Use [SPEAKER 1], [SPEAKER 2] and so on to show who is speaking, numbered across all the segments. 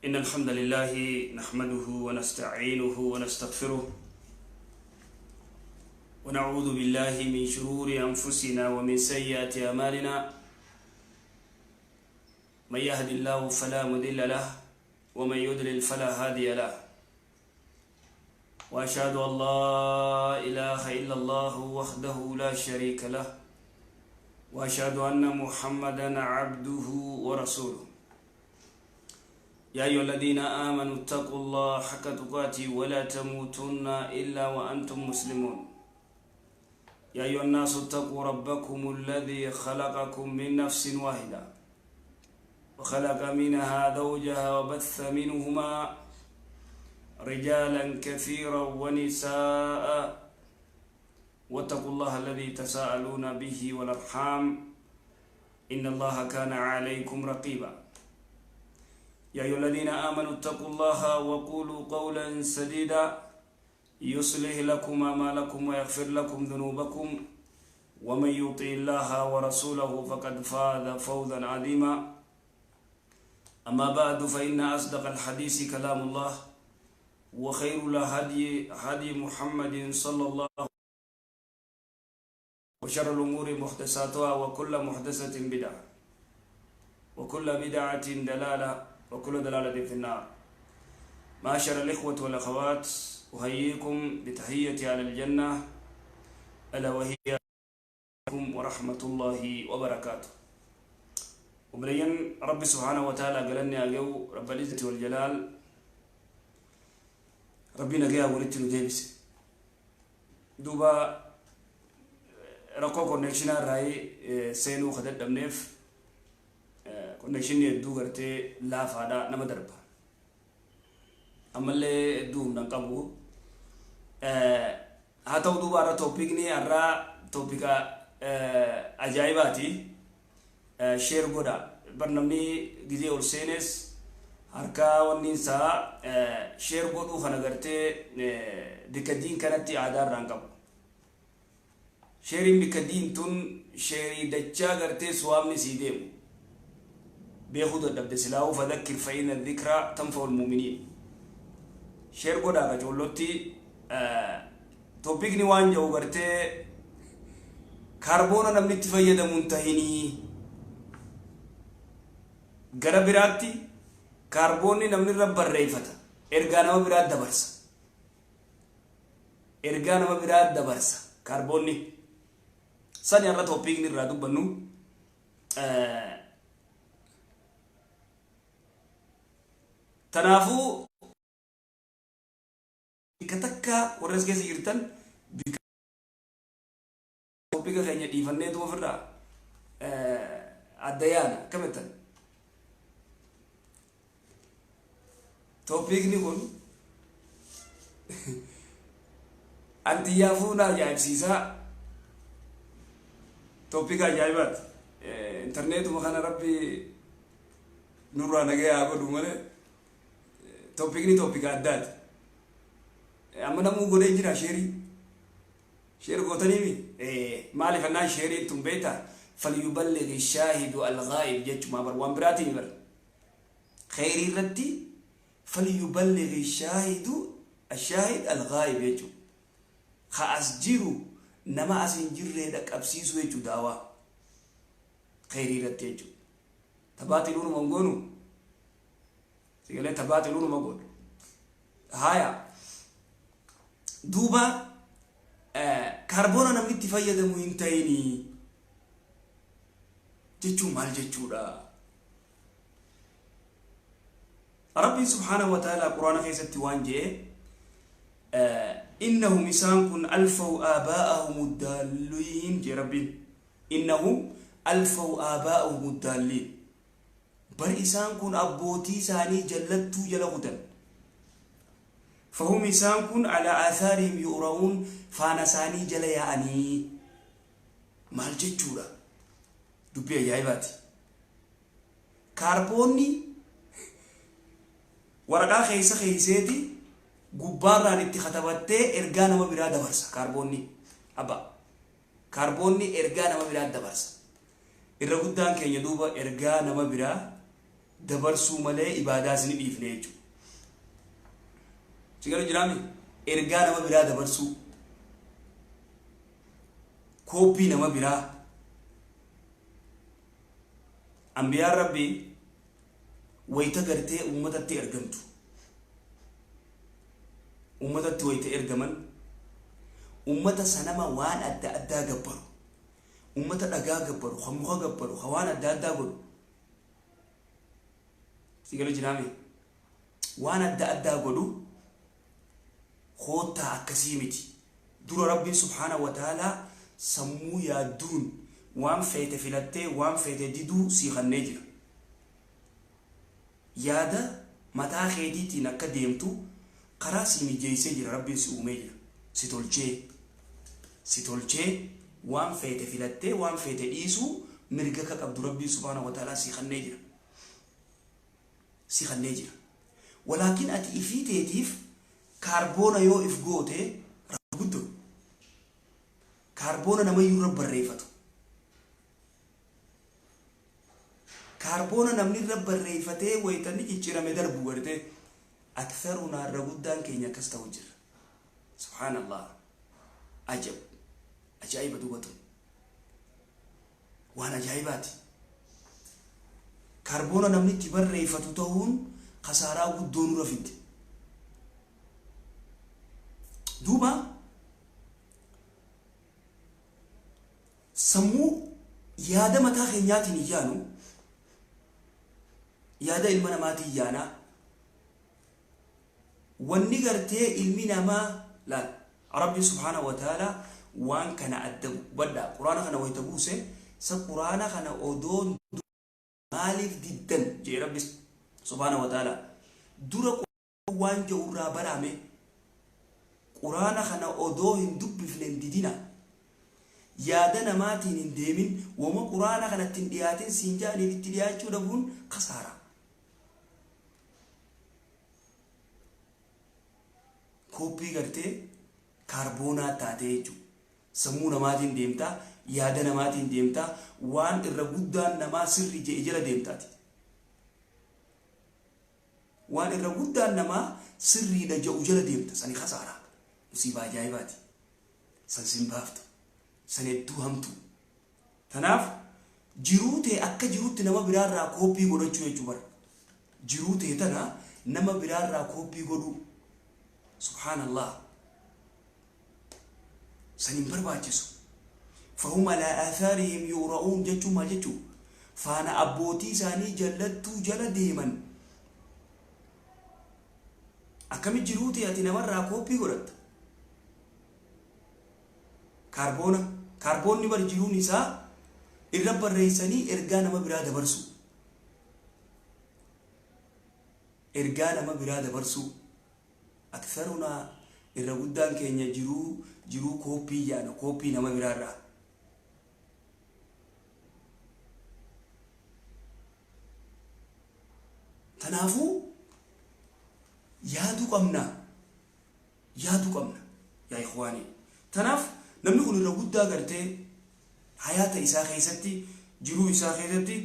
[SPEAKER 1] إن الحمد لله نحمده ونستعينه ونستغفره ونعوذ بالله من شرور أنفسنا ومن سيئات أعمالنا. من يهد الله فلا مضل له ومن يضلل فلا هادي له. وأشهد أن لا إله إلا الله وحده لا شريك له وأشهد أن محمدا عبده ورسوله. يا أيها الذين آمنوا اتقوا الله حق تقاته ولا تموتن إلا وأنتم مسلمون. يا أيها الناس اتقوا ربكم الذي خلقكم من نفس واحدة وخلق منها زوجها وبث منهما رجالا كثيرا ونساء، واتقوا الله الذي تساءلون به والأرحام إن الله كان عليكم رقيبا. يا أيها الذين آمنوا اتقوا الله وقولوا قولا سديدا يصلح لكم أعمالكم ويغفر لكم ذنوبكم، ومن يطع الله ورسوله فقد فاز فوزا عظيما. أما بعد، فإن أصدق الحديث كلام الله، وخير الهدي هدي محمد صلى الله عليه وسلم، وشر الأمور محدثاتها، وكل محدثة بدعة، وكل بدعة دلالة، وكل دلالة في النار. معاشر الإخوة والأخوات، أحييكم بتحية على الجنة، ألا وهي عليكم ورحمة الله وبركاته. وبلين ربي سبحانه وتعالى قالني أجو رب العزة والجلال ربنا جاء ولدت ندبس دوبا ركو connection راي سينو خدت دمنيف connection يدو غرتي لا فادا نما دربا أمالي دوم نقابو هاتو دوبا را توبيك ني أرا توبيكا أجايباتي share godha barnamni gizee ol seenes harkaa wanni isaa share godhuu kana gartee bikka diin kanatti aadaa irraan qabu. Sheeriin bikka diin tun sheerii dachaa gartee suwaamni sii deemu. Beekuu dadhabde silaa'uu fadhakkir fa'ina dhikraa tanfa'ul muuminiin. Share godhaa qacoollotti toopikni waan jedhu gartee kaarboona namni itti fayyadamuun tahinii. Gara biraatti kaarboonni namni irra barreeffata. Ergaa nama biraa dabarsa. Ergaa nama biraa dabarsa kaarboonni. Sani irra toopikni irraa dubbannu. Kanaafuu bikka takka warra as keessa jirtan bikka toopika keenya dhiifanneetu ofirraa adda yaana akkamittan. Toopikni kun antiyyaafuu na ajaa'ibsiisaa. Toopika ajaa'ibaati. Intarneetuma kana rabbi nurraa nagaya haa godhu malee toopikni toopika addaati. Amma namuu godhee jira sheerii. Share gootaniimi? Maaliif annaan sheerii tun beektaa? Falyuballighi shaahidu al-ghaa'ib jechumaa bar waan biraatiin bar. Kheyrii irratti falyuballighi shaahidu ashaahid al-ghaa'ib jechuudha. Ka as jiru nama as hin jirree dhaqqabsiisuu jechuudha daawaa. Kheyrii irratti jechuudha. Tabaatiluunuma hin goonu. Sigalee tabaatiluunuma godhu. Haaya. Duuba kaarboona namni itti fayyadamu hin ta'inii jechuun maal jechuudha? Rabbiin subhaanahu wa ta'ala quraana keessatti waan jedhe innahum isaan kun alfaw aabaa'ahum daalliin jee Rabbiin. Innahum alfaw aabaa'ahum daalliin. Bar isaan kun abbootii isaanii jallattuu jala kutan. Fahum isaan kun alaa aathaarihim yu'ra'uun faana isaanii jala yaa'anii. Maal jechuudha? Dubbii ajaa'ibaati. Kaarboonni waraqaa keessa keesseeti gubbaarraan itti katabattee ergaa nama biraa dabarsa kaarboonni. Abba. Kaarboonni ergaa nama biraa dabarsa. Irra guddaan keenya duuba ergaa nama biraa dabarsuu malee ibaadaas ni dhiifne jechuudha. Si galu jiraami? Ergaa nama biraa dabarsuu. Kooppii nama biraa. Ambiyaan Rabbii wayita gartee uummatatti ergamtu. Uummatatti wayita ergaman uummata sanama waan adda addaa gabbaru. Uummata dhagaa gabbaru, kan muka gabbaru, kan waan adda addaa godhu. Si galu jiraami? Waan adda addaa godhu koottaa akkasii miti. Dura Rabbiin subhaanahu wa ta'aalaa sammuu yaadduun waan feete filattee waan feete diduu sii kannee jira. Yaada mataa keetiitiin akka deemtu karaa sii mijeessee jira. Rabbiin si uumee jira. Si tolchee. Si tolchee waan feete filattee waan feete dhiisuu mirga akka qabdu Rabbiin subhaanahu wa ta'aalaa sii kannee jira. Si kannee jira. Walaakin ati ifii teetiif kaarboona yoo if goote rakkoo guddoo. Kaarboona namayyuu irra barreeffatu. Kaarboona namni irra barreeffatee wayitanni ciccirame darbu gartee aktharunaa irra guddaan keenya akkas ta'u jira. Subhaanallah. Ajab. Ajaa'iba duubatu. Waan ajaa'ibaati. Kaarboona namni itti barreeffatu ta'uun kasaaraa guddoo nurra fidde. Duuba sammuu yaada mataa keenyaatiin hin yaanu, yaada ilma namaatiin yaanaa. Wanni gartee ilmi namaa laal Rabbi subhaanahu wa ta'ala waan kana adda hubadhaa. Quraana kana wayita buuse sa quraana kana odoo maaliif diddan jee Rabbi subhaanahu wa ta'ala dura waan jedhu irraa baraame. Quraana kana odoo hin dubbifne hin didina, yaada namaatiin hin deemin. Wama quraana kanatti hin dhiyaatin siin ja'aniif itti dhiyaachuu dhabuun kasaara. Kooppii gartee kaarboonaa taatee jechuudha. Sammuu namaatiin deemtaa, yaada namaatiin deemtaa, waan irra guddaan namaa sirrii jedhe jala deemtaati. Waan irra guddaan namaa sirriidha jedhu jala deemta. Sani kasaaraa. Musiibaa ajaa'ibaati. San sin baaftu. San hedduu hamtu. Tanaaf jiruu tee akka jirutti nama biraarraa kooppii godhachuu jechuu bara. Jiruu tee tana nama biraarraa kooppii godhuu. Subhaanallah. San hin barbaachisu. Fahum alaa aathaarihim yu'ra'uun jechuun maal jechuu? Faana abbootii isaanii jallattuu jala deeman. Akkami jiruu tee ati namarraa kooppii godhatta? Kaarboona. Kaarboonni bar jiruun isaa irra barreessanii ergaa nama biraa dabarsuu. Ergaa nama biraa dabarsuu. Aktharunaa irra guddaan keenya jiruu jiruu kooppii yaana, kooppii nama biraarraa. Tanaafuu yaaduu qabna. Yaaduu qabna yaa ikhwaanii. Tanaaf namni kun irra guddaa gartee hayaata isaa keessatti, jiruu isaa keessatti,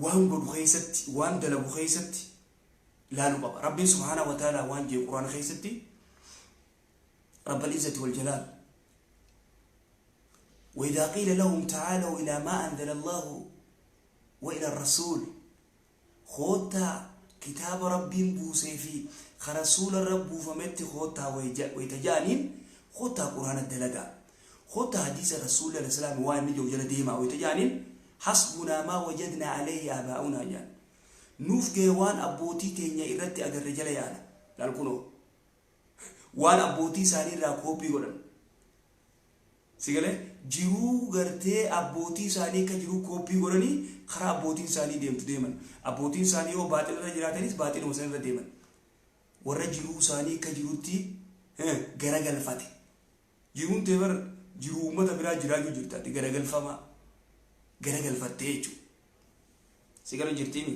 [SPEAKER 1] waan godhu keessatti, waan dalagu keessatti laaluu qaba. Rabbiin subhaanahu wa ta'ala waan jee quraana keessatti, Rabbal izzati wal jalaal: وإذا قيل لهم تعالوا إلى ما أنزل الله وإلى الرسول، koottaa kitaaba Rabbiin buusee fi ka rasuula irra buufametti koottaa wayita ja'aniin, koottaa quraana dalagaa, koottaa hadiisa rasuulli alayhi salaam waan inni jedhu jala deemaa wayita ja'aniin, hasbunaa maa wajadnaa alayhi aabaa'unaa jedhan. Nuuf gahe, waan abbootii teenya irratti agarre jala yaana. Laal kunoo, waan abbootii isaanii irraa kooppii godhan. Si galee? Jiruu gartee abbootii isaanii akka jiruu kooppii godhanii karaa abbootiin isaanii deemtu deeman. Abbootiin isaanii yoo baaxila irra jiraatanis baaxiluma sana irra deeman. Warra jiruu isaanii akka jirutti garagalfate. Jiruun tee bar jiruu uummata biraa jiraachuu jirta ati garagalfamaa. Garagalfattee jechuudha. Si galu jirtiimi?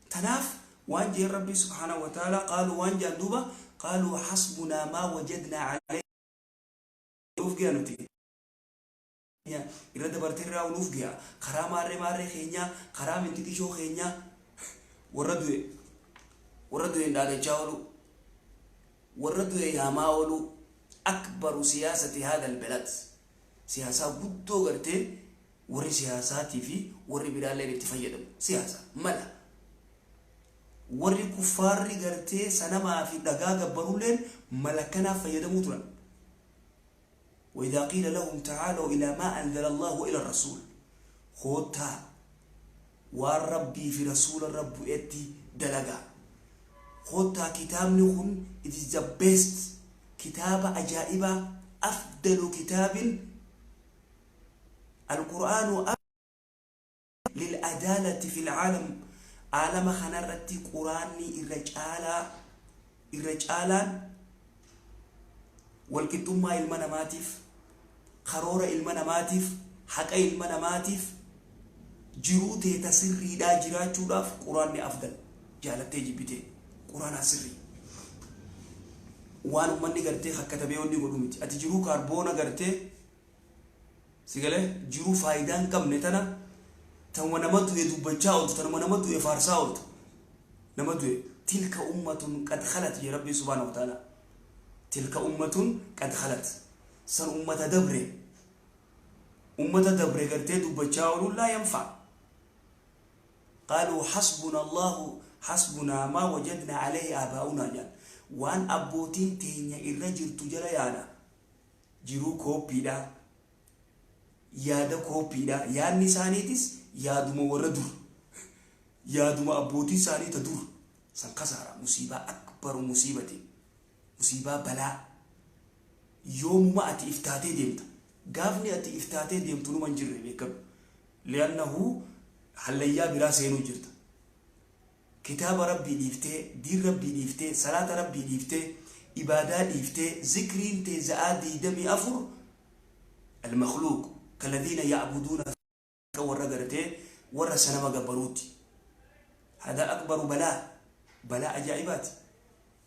[SPEAKER 1] Tanaaf waan jeen Rabbi subhaanahu wa ta'ala, qaaluu waan jaan duuba, qaaluu hasbunaa maa wajadnaa alayhi, nuuf gaya nuti. Keenya irra dabartee irraa nuuf ga'a. Karaa maarree maarree keenyaa, karaa mintiqishoo keenyaa, warra du'e, warra du'e dhaadachaa oolu, warra du'e yaamaa oolu. Akbaru siyaasati haadha albalad, siyaasaa guddoo gartee warri siyaasaatii fi warri biraalleen itti fayyadamu, siyaasa mala warri kuffaarri gartee sanamaa fi dhagaa gabbarulleen mala kanaaf fayyadamuu turan. وإذا قيل لهم تعالوا إلى ما أنزل الله وإلى الرسول، خوتا والربي في رسول الرب إتي دلقا، خوتا كتاب نخن، it is the best كتاب، أجائب، أفضل كتاب، القرآن للعدالة في العالم. عالم خنرتي قراني الرجالة الرجالان walqixxummaa ilma namaatiif, karoora ilma namaatiif, haqa ilma namaatiif, jiruu teeta sirriidhaa jiraachuudhaaf quraanni afdal. Jaalattee jibbitee quraanaa sirrii. Waan ummanni gartee hakkatabee wanni godhu miti. Ati jiruu kaarboona gartee si galee jiruu faayidaa hin qabne tana, tanuma nama du'e dubbachaa ooltu, tanuma nama du'e faarsaa ooltu, nama du'e. تلك أمة قد خلت يا ربي سبحانه وتعالى، تلك أمة قد خلت، san ummata dabre, ummata dabre gartee dubbachaa ooluun لا ينفع. قالوا حسبنا الله، حسبنا ما وجدنا عليه آباؤنا jaan. Waan abbootiin teenya irra jirtu jala yaana. Jiruu kooppiidha, yaada kooppiidha. Yaadni isaaniitis yaaduma warra dur, yaaduma abbootii isaanii ta dur san. Kasaara, musiibaa, akbaru musiibati, musiibaa, balaa. Yoomuma ati iftaatee deemta? Gaafni ati iftaatee deemtu numa hin jirre beekamu, li'annahu hallayyaa biraa seenuu jirta. Kitaaba Rabbii dhiiftee, diin Rabbii dhiiftee, salaata Rabbii dhiiftee, ibaadaa dhiiftee, zikriin tee za'aa 24 المخلوق كالذين يعبدون warra gartee warra sanama gabbaruuti. هذا أكبر بلاء، بلاء ajaa'ibaati.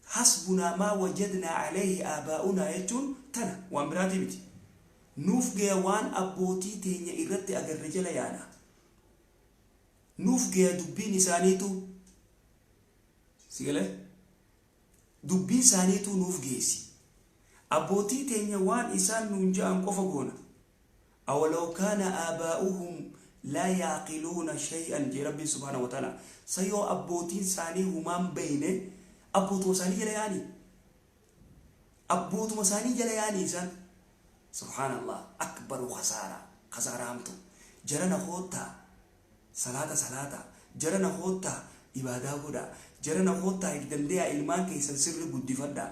[SPEAKER 1] حسبنا ما وجدنا عليه آباؤنا jechuun tana, waan biraatii miti. Nuuf gaya waan abbootii teenya irratti agarre jala yaana, nuuf gaya dubbiin isaaniitu. Si galee? Dubbiin isaaniitu nuuf geessi. Abbootii teenya waan isaan nuun ja'an qofa goona. أولو كان آباؤهم لا يعقلون شيئا jee Rabbi سبحانه وتعالى. Sayoo abbootiin isaanii humaan beyne, abbootuma isaanii jala yaanii, abbootuma isaanii jala yaanii isaan. سبحان الله، أكبر خسارة، خسارة hamtu. Jarana koottaa salaata salaata, jarana koottaa ibaadaa godha, jarana koottaa if dandeeyaa, ilmaan keessan sirri guddifadhaa,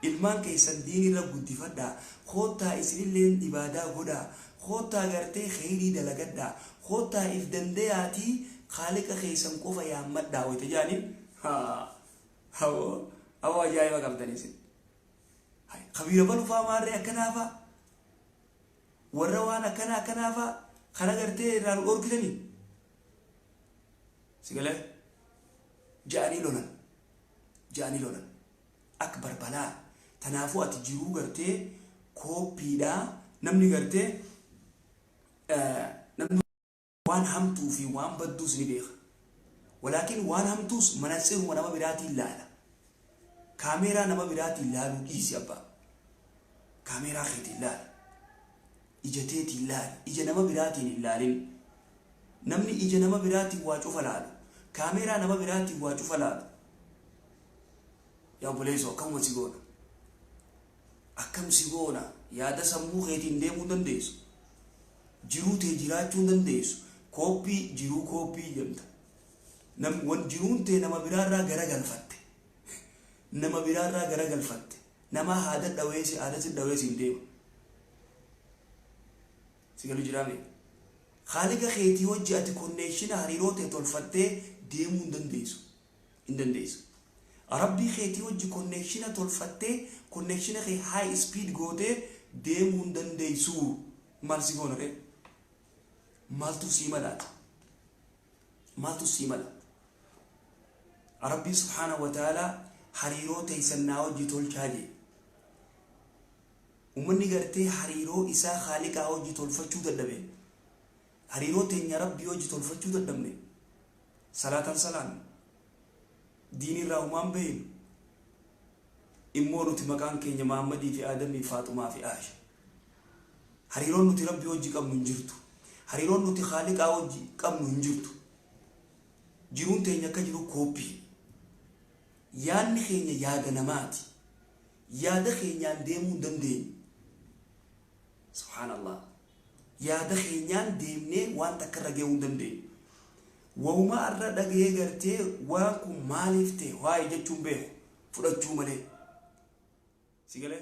[SPEAKER 1] ilmaan keessan diinirra guddifadhaa, koottaa isinilleen ibaadaa godhaa, koottaa gartee kheyrii dalagadhaa, koottaa if dandayaatii khaaliqa keessan qofa yaammadhaa wayta jaaniin, hawoo hawoo ajaa'iba qabdanii isin. Kabiira balufaa maarree akkanaafaa, warra waan akkana akkanaafaa kana gartee irraa nu dhorkitanii si galee ja'anii lolan, ja'anii lolan. Akbar balaa. Tanaafuu ati jiruu gartee kooppiidhaa. Namni gartee namni waan hamtuu fi waan badduus ni beeka, walaakin waan hamtuus manatsiruma nama biraatiin laala. Kaameeraa nama biraatiin laaluu dhiisi abbaa, kaameeraa keetiin laala, ija teetiin laali. Ija nama biraatiin hin laalin. Namni ija nama biraatiin waa cufa laalu, kaameeraa nama biraatiin waa cufa laalu, yaa obboleessoo, akkamuma si goona? Akkam si goona? Yaada sammuu keetiin deemuu hin dandeessu, jiruu tee jiraachuu hin dandeessu. Kooppii, jiruu kooppii jedhamta. Wan jiruun tee nama biraarraa gara galfatte, nama biraarraa gara galfatte. Nama haada dhaweesi, haada si dhaweesi hin deema. Si galu jiraame? Haaliqa keetii hojii ati connection, hariiroo tee tolfattee deemuu hin dandeessu, hin dandeessu. Rabbii keetii hojii connection tolfattee, connection kee high speed gootee deemuu hin dandeessu. Maal si goona ree? Maaltu sii malaati? Maaltu sii mala? Rabbii سبحانه وتعالى hariiroo teeysan naa hojii tolchaa jee. Ummanni gartee hariiroo isaa Khaaliqaa hojii tolfachuu dadhabe. Hariiroo teenya Rabbii hojii tolfachuu dadhabne. Salaatan salaan. Diin irraa humaan beeynu. Immoo nuti maqaan keenya Mahammadii fi Aadamii Faaxumaa fi Aasha. Hariiroon nuti Rabbii hojii qabnu hin jirtu. Hariiroon nuti Khaaliqaa hojii qabnu hin jirtu. Jiruun teenya akka jiru kooppii. Yaadni keenya yaada namaati. Yaada keenyaan deemuu hin dandeenyu. Subhaanallah. Yaada keenyaan deemnee waan takka irra gahuu hin dandeenyu. Wahuma irra dhagahee gartee waan kun maaliif ta'e waa'ee jechuun beeku fudhachuu malee. Si galee?